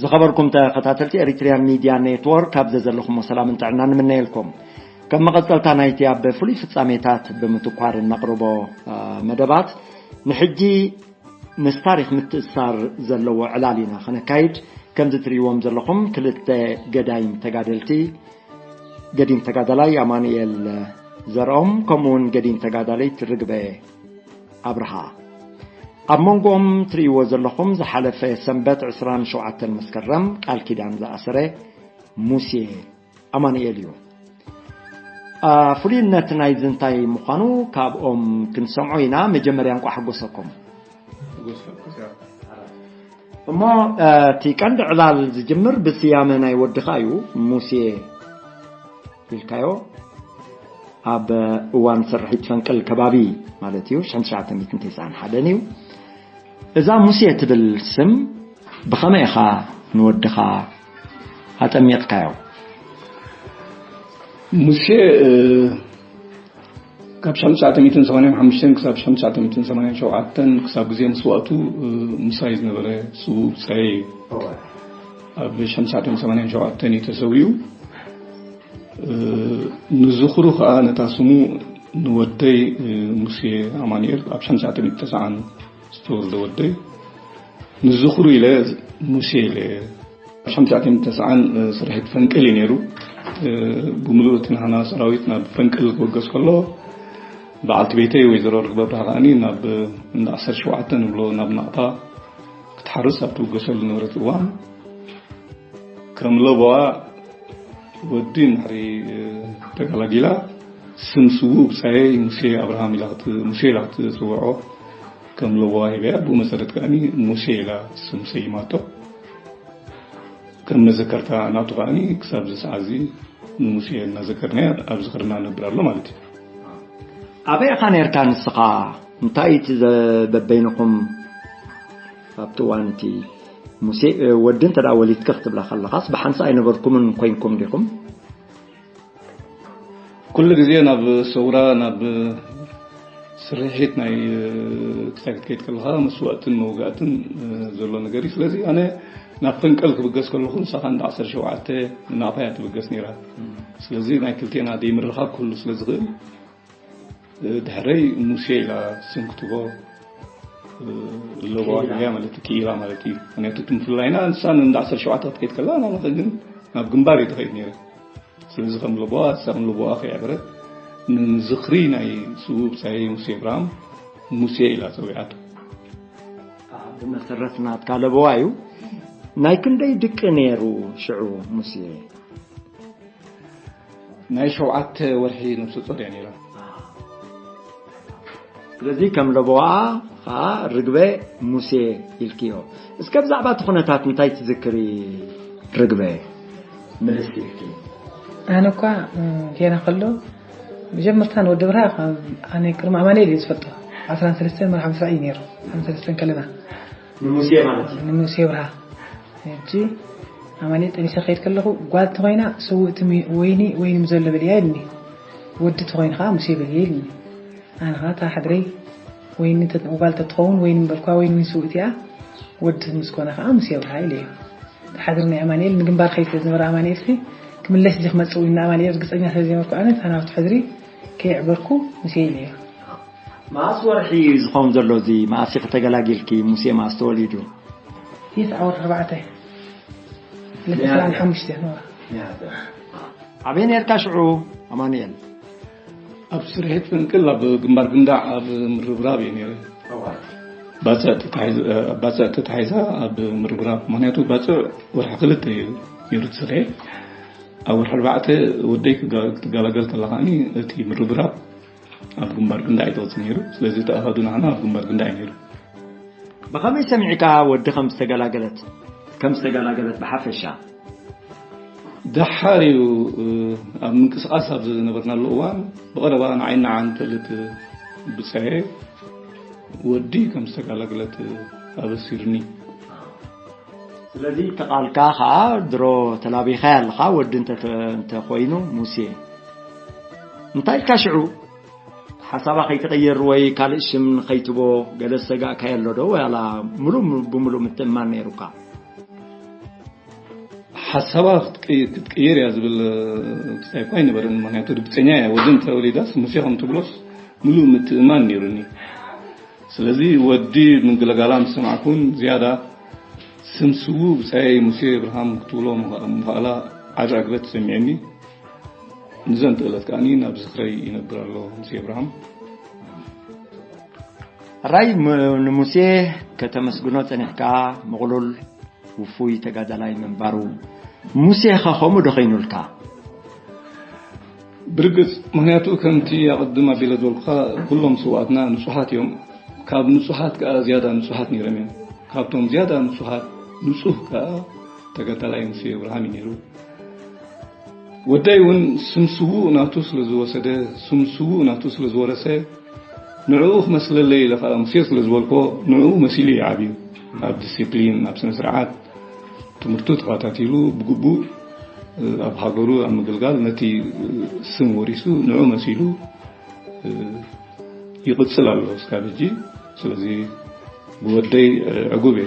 ዝኸበርኩም ተኸታተልቲ ኤሪትሪያን ሚድያ ኔትወርክ፣ ኣብ ዘዘለኹሞ ሰላምን ጥዕናን ንምነየልኩም። ከም መቐጸልታ ናይቲ ኣብ ፍሉይ ፍጻሜታት ብምትኳር እነቕርቦ፣ እ፣ መደባት፣ ንሕጂ ምስ ታሪኽ ምትእስሳር ዘለዎ ዕላል ኢና ኸነካይድ። ከምዚ ትርእይዎም ዘለኹም ክልተ ገዳይም ተጋደልቲ፣ ገዲም ተጋዳላይ ኣማኑኤል ዘርኦም፣ ከምኡውን ገዲም ተጋዳሊት ርግበ ኣብርሃ። ኣብ መንጎኦም ትርእይዎ ዘለኹም ዝሓለፈ ሰንበት ዕስራን ሸውዓተን መስከረም ቃል ኪዳን ዝኣሰረ ሙሴ ኣማኑኤል እዩ። ኣ፣ ፍሉይነት ናይዚ እንታይ ምዃኑ ካብኦም ክንሰምዖ ኢና። መጀመርያ እንቋዕ ሓጎሰኩም። እሞ፣ እ፣ እቲ ቀንዲ ዕላል ዝጅምር ብስያመ ናይ ወድኻ እዩ፣ ሙሴ ኢልካዮ። ኣብ እዋን ስርሒት ፈንቅል ከባቢ ማለት እዩ፣ ሽሕን ትሽዓተ ሚእትን ተስዓን ሓደን እዩ። እዛ ሙሴ ትብል ስም ብኸመይ ኢኻ ንወድኻ ኣጠሚቕካዮ? ሙሴ፣ እ፣ ካብ ሽሕን ትሽዓተ ሚእትን ሰማንያን ሓሙሽተን ክሳብ ሽሕን ትሽዓተ ሚእትን ሰማንያን ሸውዓተን ክሳብ ግዜ መስዋእቱ፣ እ፣ ምሳይ ዝነበረ ስዉእ ብጻየይ እዩ። ኣብ ሽሕን ትሽዓተ ሚእትን ሰማንያን ሸውዓተን እዩ ተሰዊኡ። እ፣ ንዝኽሩ ከኣ ነታ ስሙ ንወደይ፣ እ፣ ሙሴ ኣማኑኤል ኣብ ሽሕን ትሽዓተ ሚእትን ተስዓን ዝተወልደ ወደይ ንዝኽሩ ኢለ ሙሴ ኢለ። ኣብ ሽሕን ትሽዓተ ሚእትን ተስዓን፣ እ፣ ስርሒት ፈንቅል እዩ ነይሩ። እ፣ ብምሉእ እቲ ናህና ሰራዊት ናብ ፈንቅል ክብገስ ከሎ፣ በዓልቲ ቤተይ ወይዘሮ ርግበ ኣብርሃ ከኣኒ ናብ እንዳ ዓሰርተ ሸውዓተ ንብሎ ናብ ናቕፋ ክትሓርስ ኣብ ትብገሰሉ ነበረት እዋን፣ ከም ለበዋ ወዲ እንድሕሪ፣ እ፣ ተገላጊላ፣ ስም ስዉእ ብጻየይ ሙሴ ኣብርሃም ኢላ ክት-፣ ሙሴ ኢላ ክትጽውዖ ከም ለበዋ ሂበያ። ብኡ መሰረት ከኣኒ ሙሴ ኢላ ስም ሰይማቶ። ከም መዘከርታ ናቱ ከኣኒ ክሳብ እዚ ሰዓት እዚ ንሙሴ እናዘከርናዮ ኣብ ዝኽርና ነብር ኣሎ ማለት እዩ። ኣበይ ኢኻ ነርካ ንስኻ? እንታይ እቲ ዘ-፣ በበይንኹም ኣብቲ እዋን እቲ ሙሴ፣ እ፣ ወዲ እንተ ደኣ ወሊድካ ክትብላ ከለኻስ ብሓንሳእ ኣይነበርኩምን ኮይንኩም ዲኹም? ኩሉ ግዜ ናብ ሰውራ፣ ናብ ስርሒት ናይ፣ እ፣ ክሳይ ክትከይድ ከለኻ መስዋእትን መውጋእትን፣ እ፣ ዘሎ ነገር እዩ። ስለዚ ኣነ ናብ ፈንቀል ክብገስ ከለኹ ንሳኻ እንዳ ዓሰርተ ሸውዓተ ናቕፋ እያ ትብገስ ነይራ። ስለዚ ናይ ክልቴና ደይምርኻብ ክህሉ ስለ ዝኽእል፣ እ፣ ድሕረይ ሙሴ ኢላ ስም ክትቦ፣ እ፣ ለበዋ ክኢላ። ሂበያ ማለት እዩ፣ ክኢላ ማለት እዩ። ምክንያቱ እቲ ምፍላይና ንሳ እንዳ ዓሰርተ ሸውዓተ ክትከይድ ከላ፣ ኣነ ግን ናብ ግንባር እየ ትኸይድ ነይረ። ስለዚ ከም ለበዋ፣ ንሳ ከም ለበዋ ከየዕበረት፣ ንዝኽሪ ናይ ስዉእ ብጻየይ ሙሴ እብራም፣ ሙሴ ኢላ ጸዊዓቶ። ብመሰረት ናትካ ለበዋ እዩ። ናይ ክንደይ ድቂ ነይሩ ሽዑ ሙሴ? ናይ ሸውዓተ ወርሒ ነብሰ ጾር እያ ነይራ። ስለዚ ከም ለበዋ ኸኣ ርግበ ሙሴ ኢልክዮ። እስከ ብዛዕባ እቲ ኩነታት እንታይ ትዝክሪ ርግበ? ምልስ ኢልኪ። ኣነ እኳ፣ እ፣ ጌና ከሎ መጀመርታ ንወዲ ብርሃ ካብ ኣነ ቅድሚ ኣማኑኤል እየ ዝፈልጦ። ዓሰርተ ሰለስተ መርሓ ምስራይ እዩ ነይሩ። ዓሰርተ ሰለስተ ከለና። ንሙሴ ማለት እዩ። ንሙሴ ብርሃ። ሕጂ ኣማኑኤል ጠኒሰ ከይድ ከለኹ፣ ጓል ተኾይና ስውእቲ ሚ-፣ ወይኒ፣ ወይኒ ምስ ዘሎ በልያ ኢልኒ። ወዲ ተኾይኑ ኸዓ ሙሴ በልየ ኢልኒ። ኣነ ኸዓ እታ ሕድረይ ወይኒ ተ-፣ ጓል ተትኸውን ወይኒ ምበልኳ፣ ወይኒ እውን ስውእቲ እያ። ወዲ ምስ ኮነ ኸዓ ሙሴ ብርሃ ኢለዮ። እታ ሕድሪ ናይ ኣማኑኤል ንግንባር ከይድ ስለ ዝነበረ ኣማኑኤል ሲ ክምለስ እዚ ክመጽእ እውን ንኣማኑኤል ርግጸኛ ስለ ዘይነበርኩ ኣነ እታ ናቱ ሕድሪ ከየዕበርኩ ሙሴ ኢለዮ። መኣስ ወርሒ እዩ ዝኸውን ዘሎ እዚ? መኣስ ኢኺ ተገላጊልኪ? ሙሴ መኣስ ተወሊዱ? ይስዓ ወርሒ ኣርባዕተ። ዕለት ሚያዝያ። ዕስራን ሓሙሽተን ወርሒ። ሚያዝያ። ኣበይ ነርካ ሽዑ ኣማኑኤል? ኣብ ስርሒት ፍንቅል ኣብ ግንባር ግንዳዕ ኣብ ምርብራብ እየ ነይረ። እዋ። ባጽዕ ተታሒዝ-፣ ባጽዕ ተታሒዛ ኣብ ምርብራብ፣ ምኽንያቱ ባጽዕ ወርሒ ክልተ እዩ ነይሩ እቲ ስርሒት። ኣብ ወርሒ ኣርባዕተ ወደይ ክጋ-፣ ክትገላገል ከላ ከኣኒ እቲ ምርብራብ ኣብ ግንባር ግንዳዕ እዩ ዝቕጽል ነይሩ። ስለዚ እቲ ኣሃዱ ናህና ኣብ ግንባር ግንዳዕ እዩ ነይሩ። ብኸመይ ሰሚዕካ ወዲ ከም ዝተገላገለት፣ ከም ዝተገላገለት ብሓፈሻ? ደሓር እዩ፣ እ፣ ኣብ ምንቅስቓስ ኣብ ዝነበርናሉ እዋን ብቐረባ ንዓይ ንዓን ንፈልጥ ብጻየ ወዲ ከም ዝተገላገለት ኣበሲርኒ። ስለዚ እቲ ቃልካ ኸኣ ድሮ ተላቢኻያ ኣለኻ፣ ወዲ እንተ-፣ እንተኾይኑ ሙሴ። እንታይ ኢልካ ሽዑ? ሓሳባ ከይትቕይር ወይ ካልእ ሽም ንኸይትቦ ገለ ዝሰጋእካዮ ኣሎ ዶ? ዋላ ምሉእ ብምሉእ ምትእምማን ነይሩካ? ሓሳባ ክትቀይ- ክትቀይር እያ ዝብል ክስታይ እኳ ኣይነበረን። ምክንያቱ ርግፀኛ እያ፣ ወዲ እንተወሊዳስ ሙሴ ከም ትብሎስ ምሉእ ምትእማን ነይሩኒ። ስለዚ ወዲ ምግልጋላ ምስ ሰማዕኩን ዝያዳ ስም ስዉእ ብጻየይ ሙሴ እብርሃም ክትብሎ ምኸ- ምኽኣላ ዓቢ ዕግበት ተሰሚዑኒ። ንዘንተ ዕለት ከኣኒ ናብ ዝኽረይ ይነብር ኣሎ ሙሴ እብርሃም። ራይ ንሙሴ ከተመስግኖ ጸኒሕካ ምቕሉል ውፉይ ተጋዳላይ ምንባሩ። ሙሴ ኸ ከምኡ ዶ ኸይኑልካ? ብርግጽ፣ ምክንያቱ ከምቲ ኣቐድም ኣቢለ ዝበልኩኻ፣ ኩሎም ስውኣትና ንጹሃት እዮም። ካብ ንጹሃት ከኣ ዝያዳ ንጹሃት ነይሮም እዮም። ካብቶም ዝያዳ ንጹሃት ንጹህ ከኣ ተጋዳላይ ሙሴ እብርሃም እዩ ነይሩ። ወዳይ እውን ስም ስዉእ ናቱ ስለ ዝወሰደ፣ ስም ስዉእ ናቱ ስለ ዝወረሰ፣ ንዕኡ ክመስለለይ ኢለ ከኣ ሙሴ ስለ ዝበልኮ፣ ንዕኡ መሲሉ እዩ ዓብዩ። ኣብ ዲሲፕሊን፣ ኣብ ስነ ስርዓት ትምህርቱ ተኸታቲሉ ብግቡእ ኣብ ሃገሩ ኣብ ምግልጋል ነቲ ስም ወሪሱ ንዕኡ መሲሉ ይቕጽል ኣሎ እስካብ ሕጂ። ስለዚ ብወደይ ዕጉብ እየ።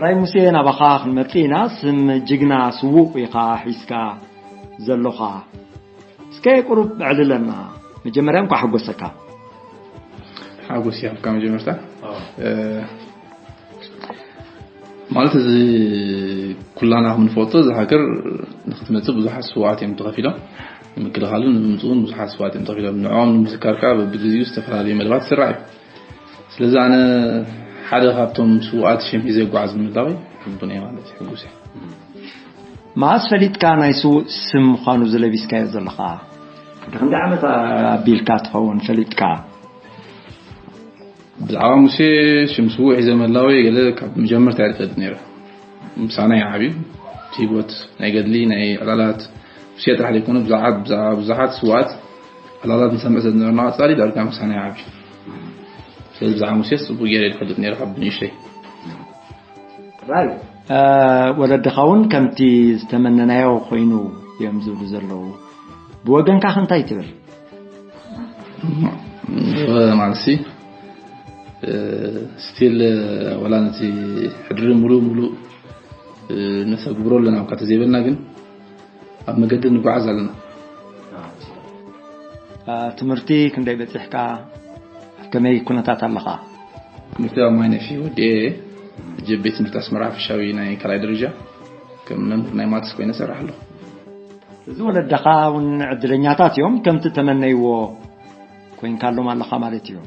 ራይ ሙሴ ናባኻ ክንመጽእ ኢና። ስም ጅግና ስዉእ ኢኻ ሒዝካ ዘሎኻ። እስከ ቁሩብ ዕልለና። መጀመርያ እንኳዕ ሓጎሰካ። ሓጎስ ይሃብካ መጀመርታ። ማለት እዚ ኩላና ከም ንፈልጦ እዚ ሃገር ንክትመፅእ ብዙሓት ስዋኣት እዮም ተኸፊሎም። ንምክልኻሉ ንምምፅኡን ብዙሓት ስዋኣት እዮም ተኸፊሎም። ንዕኦም ንምዝካር ከዓ በብግዜኡ ዝተፈላለዩ መደባት ይስራሕ እዩ። ስለዚ ኣነ ሓደ ካብቶም ስውኣት ሽም ሒዘ ይጓዓዝ ምህላወይ ሕቡን እየ ማለት እዩ፣ ሕጉስ እየ። መዓስ ፈሊጥካ ናይ ስውእ ስም ምዃኑ ዝለቢስካዮ ዘለኻ? ክንደይ ዓመት ኣቢልካ ትኸውን ፈሊጥካ? ብዛዕባ ሙሴ ሽም ስውእ ሒዘ ምህላወይ ገለ ካብ መጀመርታ እየ ዝፈልጥ ነይረ። ምሳና እዩ ዓብዩ። እቲ ህይወት ናይ ገድሊ ናይ ዕላላት ሙሴ ጥራሕ ዘይኮነ ብዙሓት ብዛዕባ ብዙሓት ስውኣት ዕላላት ንሰምዕ ስለ ዝነበርና ቀፃሊ ዳርጋ ምሳና እዩ ዓብዩ። ስለዚ ብዛዕባ ሙሴ ፅቡቅ ገይረ እየ ዝፈልጥ ነይረ ካብ ብንእሽተይ። ራይ ወለድኻ እውን ከምቲ ዝተመነናዮ ኮይኑ እዮም ዝብሉ ዘለዉ። ብወገንካ ከ እንታይ ትብል? ማለት ሲ ስቲል ወላ ነቲ ሕድሪ ሙሉእ ሙሉእ ነተግብሮ ኣለና እኳ ተዘይበልና ግን ኣብ መገዲ ንጓዓዝ ኣለና። ትምህርቲ ክንደይ በፂሕካ? ከመይ ኩነታት ኣለኻ? ትምህርቲ ኣብ ማይ ነፊ ወዲኤ ሕጂ ቤት ትምህርቲ ኣስመራ ሓፈሻዊ ናይ ካልኣይ ደረጃ ከም መምህር ናይ ማትስ ኮይነ ሰርሕ ኣለኹ። እዚ ወለድኻ እውን ዕድለኛታት እዮም፣ ከምቲ ተመነይዎ ኮይንካሎም ኣለኻ ማለት እዩ።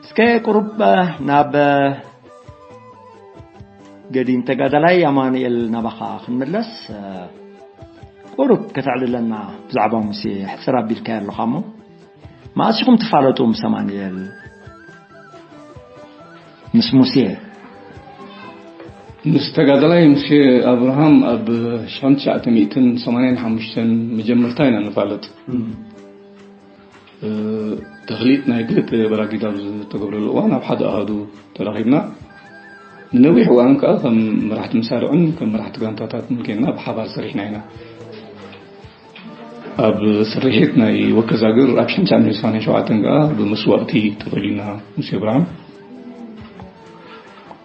እስከ ቁሩብ ናብ ገዲም ተጋዳላይ ኣማኑኤል ናባኻ ክንምለስ፣ ቁሩብ ከተዕልለና ብዛዕባ ሙሴ ሕፅር ኣቢልካዮ ኣለኻ እሞ፣ መኣስ ኢኹም ትፋለጡ ምስ ኣማኑኤል? ምስ ሙሴ? ምስ ተጋዳላይ ሙሴ ኣብርሃም ኣብ ሽሕን ትሽዓተ ሚእትን ሰማንያን ሓሙሽተን መጀመርታ ኢና ንፋለጥ። ተኽሊት ናይ ክልተ በራጊድ ኣብ ዝተገብረሉ እዋን ኣብ ሓደ ኣሃዱ ተራኺብና። ንነዊሕ እዋን ከኣ ከም መራሕቲ መሳርዕን ከም መራሕቲ ጋንታታትን ኬንና ብሓባር ሰሪሕና ኢና። ኣብ ስርሒት ናይ ወከዛግር ኣብ ሽሕን ትሽዓተ ሚእትን ሰማንያን ሸውዓተን ከኣ ብመስዋእቲ ተፈሊና ምስ እብራሂም።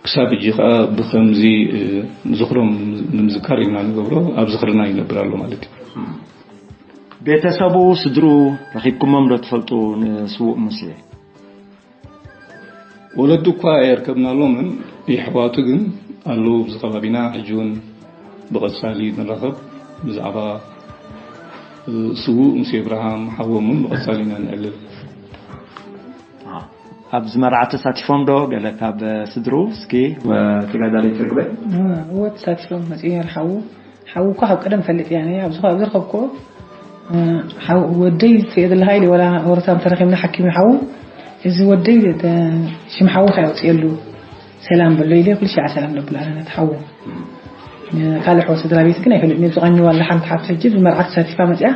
ክሳብ ሕጂ ከኣ ብኸምዚ ዝኽሮም ንምዝካር ኢና ንገብሮ፣ ኣብ ዝኽርና ይነብር ኣሎ ማለት እዩ። ቤተሰቡ፣ ስድርኡ ረኺብኩሞም ዶ ትፈልጡ ንስዉእ ሙሴ? ወለዱ እኳ ኣየርከብናሎምን፣ የሕዋቱ ግን ኣለዉ ኣብዚ ከባቢና። ሕጂ እውን ብቐጻሊ ንራኸብ። ብዛዕባ ስዉእ ሙሴ እብርሃም ሓዎም እውን ብቐጻሊ ኢና ንዕልል። ኣብዚ መርዓ ተሳቲፎም ዶ ገለ ካብ ስድርኡ? እስኪ ተጋዳለይቲ ርግበ። እወ ተሳቲፎም መፅኡ ነይሩ ሓዉ። ሓዉ እኮ ካብ ቀደም ፈልጥ እያ ነይ ኣብዚ ኣብዚ ረኸብኮ። ሓው ወደይ ትሪኦ ዘለኻ ኢለ ወላ ወረታ ተረኺብና ሓኪም ሓዉ። እዚ ወደይ ሽም ሓዉ ከያውፅየሉ ሰላም በሎ ኢለ ኩሉ ሻዕ ሰላም ነብሎ ኣነ ነቲ ሓዉ። ካልእ ሕወ ስድራ ቤት ግን ኣይፈልጥን። ብዝቐኒ ዋላ ሓንቲ ሓብቲ ሕጂ ብመርዓ ተሳቲፋ መፅያ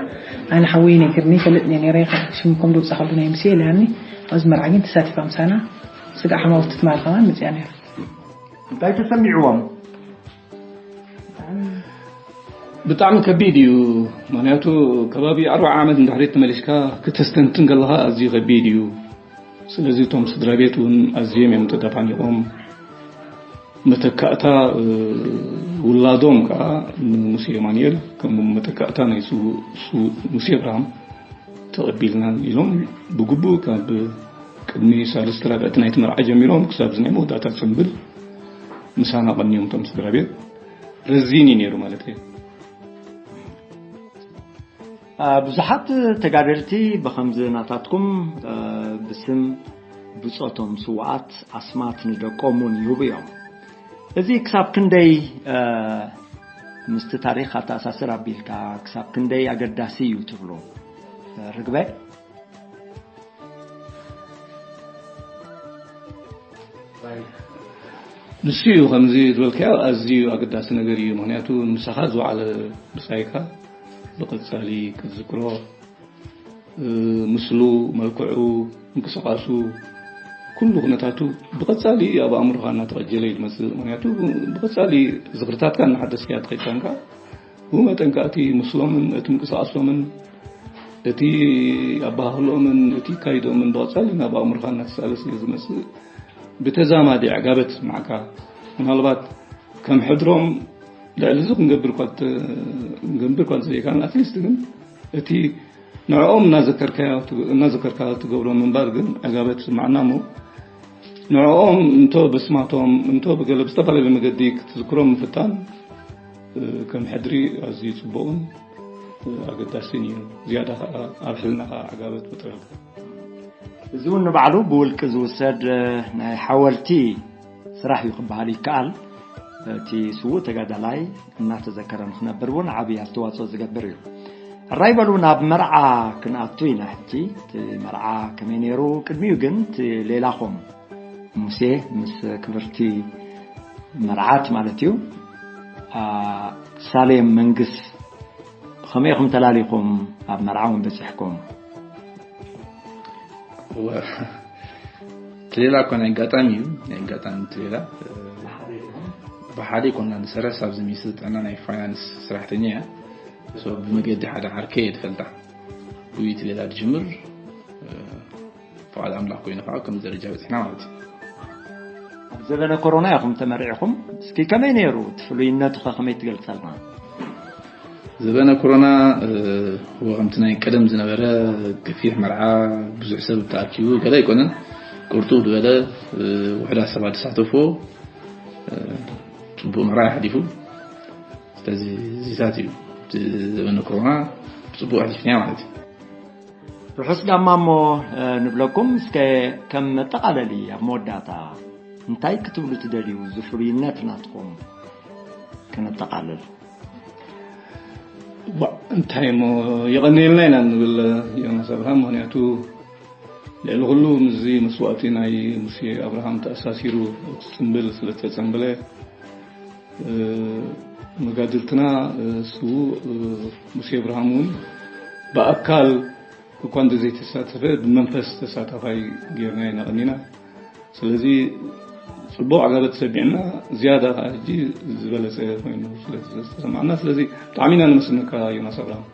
ኣነ ሓወይ ነጊርኒ ይፈልጥ እየ ነይረ። ሽምኩም ደውፃኸሉ ናይ ምሴ ኢላኒ። ኣብዚ መርዓ ግን ተሳቲፋ ምሳና ስጋዕ ሓማውቲ ትማል ከማን መፅያ ነይራ። እንታይ ተሰሚዕዎም? ብጣዕሚ ከቢድ እዩ። ምክንያቱ ከባቢ ኣርባዓ ዓመት እንድሕሪ ተመሊስካ ክተስተንትን ከለኻ ኣዝዩ ከቢድ እዩ። ስለዚ እቶም ስድራ ቤት እውን ኣዝዮም እዮም ተደፋኒቖም። መተካእታ ውላዶም ከዓ ንሙሴ ኣማኑኤል ከም መተካእታ ናይ ስዉእ ሙሴ ኣብርሃም ተቐቢልናን ኢሎም ብግቡእ ካብ ቅድሚ ሳልስቲ ራብዕቲ ናይቲ መርዓ ጀሚሮም ክሳብ ናይ መወዳእታ ጽምብል ምሳና ቀንዮም። እቶም ስድራ ቤት ረዚን እዩ ነይሩ ማለት እዩ። ብዙሓት ተጋደልቲ ብኸምዚ ናታትኩም ብስም ብጾቶም ስውኣት ኣስማት ንደቆም እውን ይህቡ እዮም። እዚ ክሳብ ክንደይ ምስቲ ታሪኽ ኣተኣሳስር ኣቢልካ ክሳብ ክንደይ ኣገዳሲ እዩ ትብሉ? ርግበ? ንሱ እዩ ከምዚ ዝበልካዮ ኣዝዩ ኣገዳሲ ነገር እዩ። ምክንያቱ ምሳኻ ዝወዓለ ብጻይካ ብቐጻሊ ክትዝክሮ፣ ምስሉ፣ መልክዑ፣ ምንቅስቃሱ፣ ኩሉ ኩነታቱ ብቐጻሊ ኣብ ኣእምሮኻ እናተቐጀለ እዩ ዝመጽእ። ምክንያቱ ብቐጻሊ ዝኽርታትካ እናሓደስካ እያ ትኸይድ። ብኡ መጠን ከዓ እቲ ምስሎምን እቲ ምንቅስቃሶምን እቲ ኣበሃህልኦምን እቲ ካይዶምን ብቐጻሊ ናብ ኣእምሮኻ እናተሳእለ ስለ ዝመጽእ ብተዛማዲ ዕጋበት ማዕካ ምናልባት ከም ሕድሮም ልዕሊ እዚ ክንገብር እኳ እንተ- ክንገብር እኳ እንተዘይከኣልና ኣትሊስት ግን እቲ ንዕኦም እናዘከርካዮ ትግ- እናዘከርካ ትገብሮ ምንባር ግን ዕጋበት ይስማዓና እሞ ንዕኦም እንቶ በስማቶም እንቶ ብገለ ብዝተፈላለየ መገዲ ክትዝክሮም ምፍታን ከም ሕድሪ ኣዝዩ ጽቡቕን ኣገዳስን እዩ። ዝያዳ ከኣ ኣብ ሕልና ከኣ ዕጋበት ፈጥረልካ። እዚ እውን ንባዕሉ ብውልቂ ዝውሰድ ናይ ሓወልቲ ስራሕ እዩ ክበሃል ይከኣል። እቲ ስዉእ ተጋዳላይ እናተዘከረ ንክነብር እውን ዓብዪ ኣስተዋፅኦ ዝገብር እዩ። ሕራይ በሉ ናብ መርዓ ክንኣቱ ኢና ሕጂ። እቲ መርዓ ከመይ ነይሩ? ቅድሚኡ ግን እቲ ሌላኹም ሙሴ ምስ ክብርቲ መርዓት ማለት እዩ ሳሌም መንግስ ከመይ ኢኹም ተላሊኹም ኣብ መርዓውን በፂሕኩም? ትሌላ እኮ ናይ ኣጋጣሚ እዩ ናይ ኣጋጣሚ ትሌላ ብሓደ ይኮና ንሰረስ ኣብዚ ሚኒስትሪ ጥዕና ናይ ፋይናንስ ስራሕተኛ እያ ብመገዲ ሓደ ዓርከ እየ ዝፈልጣ ብይ ትሌላ ዝጅምር ፍቓድ ኣምላኽ ኮይኑ ከዓ ከም ደረጃ በፂሕና ማለት እዩ። ኣብ ዘበነ ኮሮና ኢኹም ተመሪዕኹም። እስኪ ከመይ ነይሩ? እቲ ፍሉይነቱ ኸ ከመይ ትገልጸልና? ዘበነ ኮሮና ወ ከምቲ ናይ ቀደም ዝነበረ ገፊሕ መርዓ ብዙሕ ሰብ ተኣኪቡ ገለ ኣይኮነን። ቅርጡብ ዝበለ ውሕዳት ሰባት ዝሳተፎ ፅቡቅ መርዓ ይሓሊፉ። ስለዚ እዚታት እዩ ዘበነ ኮሮና ብፅቡቅ ኣሕሊፍናያ ማለት እዩ። ርሑስ ጋማ እሞ ንብለኩም እስከ ከም መጠቓለሊ ኣብ መወዳእታ እንታይ ክትብሉ ትደልዩ ዝፍሉይነት ናትኩም? ክነጠቓልል። እንታይ እሞ የቐንየልና ኢና ንብል ዮናስ ኣብርሃም ምክንያቱ ልዕሊ ኩሉ ምስዚ መስዋእቲ ናይ ሙሴ ኣብርሃም ተኣሳሲሩ እቲ ፅምብል ስለ ዝተፀምበለ መጋድልትና ስዉእ ሙሴ ኣብርሃም እውን ብኣካል እኳ እንተዘይተሳተፈ ብመንፈስ ተሳታፋይ ጌርና ኢና ቀኒና። ስለዚ ፅቡቅ ዕጋበት ሰቢዕና ዝያዳ ከዓ ሕጂ ዝበለፀ ኮይኑ ስለተሰማዕና ስለዚ ብጣዕሚ ኢና ነመስግነካ ዮናስ ኣብርሃም።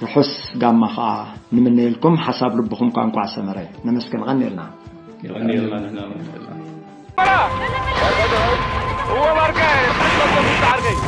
ርሑስ ጋማ ከዓ ንምነየልኩም ሓሳብ ልብኹም ኳ እንኳዕ ሰመረ ነመስግን ቀኒልና። የቐንየልና ንሕና እውን። እወ ባርካ እየ።